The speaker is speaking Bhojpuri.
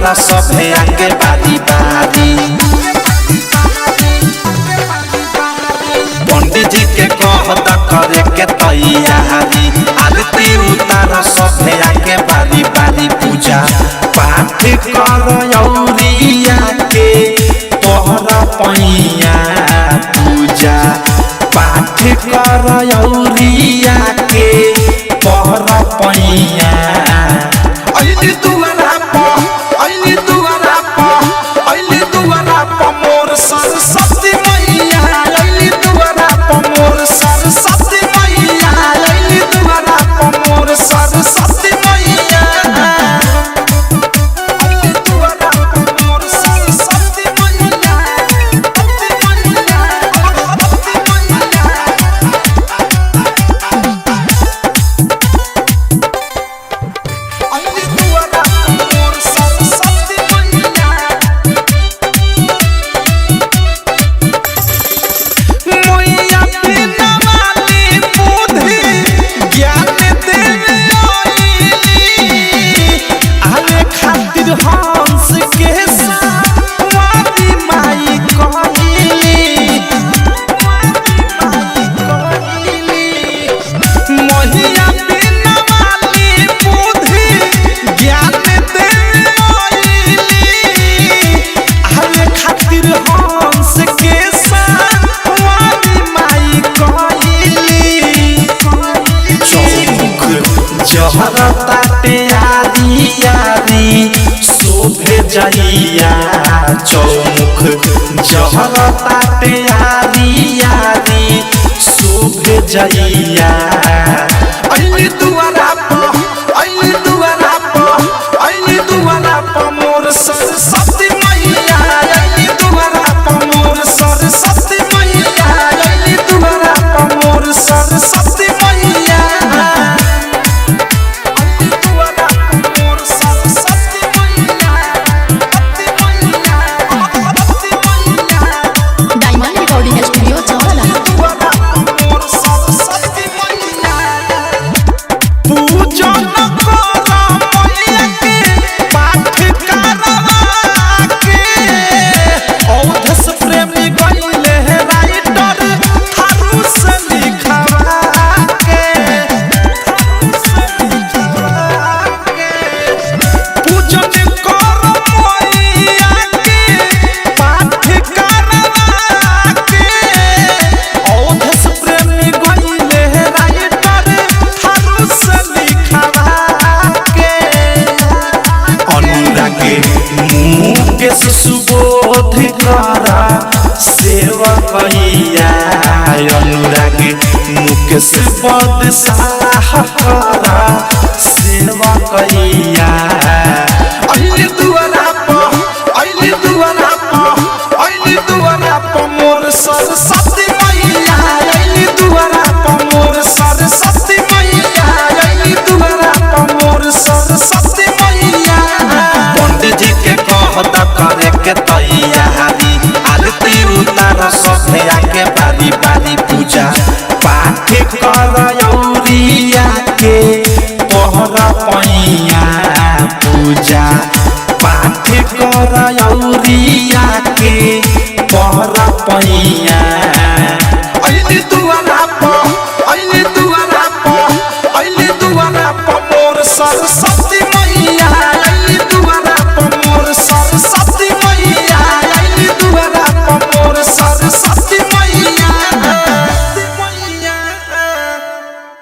उतार सभे आके बारी बारी। पंडित जी के कहता करे के तैयारी, आरती उतार सभे आके बारी बारी। पूजा पाठ कर औरिया के तोहरा पैया, पूजा पाठ कर औरिया के तोहरा पैया। ऐली दुआरा प, ऐली दुआरा प, ऐली दुआरा प मोर सरस्वती मैया, ऐली दुआरा प मोर सरस्वती मैया, ऐली दुआरा प मोर सरस्वती मैया, ऐली दुआरा प मोर सरस्वती मैया, मैया, मैया। ऐली दुआरा प मोर सरस्वती मैया। मैया बिना वाली बुद्धि ज्ञान देवे आईली, आवे खातिर हंस के सवारी माई कहली, माई कहली। मैया बिना वाली बुद्धि ज्ञान देवे आईली, आवे खातिर हंस के सवारी माई कहली। चौमुख जहरता आरी आरी शोभे जइया, चौमुख जहरता आरी आरी शोभे जइया। ऐली दुआरा प, ऐली दुआरा प, ऐली दुआरा प मोर सरस्वती मैया, ऐली दुआरा प मोर सरस्वती मैया, ऐली दुआरा प मोर सरस्वती मैया, ऐली दुआरा प मोर सरस्वती मैया, मैया, मैया। डायमंड रिकॉर्डिंग स्टूडियो छावला। पूजन कर मैया के पाठ करवा के, औधस प्रेमी गइले राइटर थारू से लिखवा के, थारू से लिखवा के। पूजन कर मैया के पाठ करवा के, औधस प्रेमी गइले राइटर थारू से लिखवा के। अनुरागे मुकेश सुबोध करा सेवा कैया, अनुरागे मुकेश पद साह करा सेवा कैया। ऐली दुआरा प, ऐली दुआरा प, ऐली दुआरा प मोर सरस्वती मैया, ऐली दुआरा प मोर सरस्वती मैया, ऐली दुआरा प मोर सरस्वती मैया। पंडित जी के कहता करे के तैयारी, आरती उतार सभे आके बारी बारी। पूजा पाठ कर औरिया के तोहरा पैया, पूजा पाठ कर औरिया के तोहरा पैया। ऐली दुआरा प, ऐली दुआरा प, ऐली दुआरा प मोर सरस्वती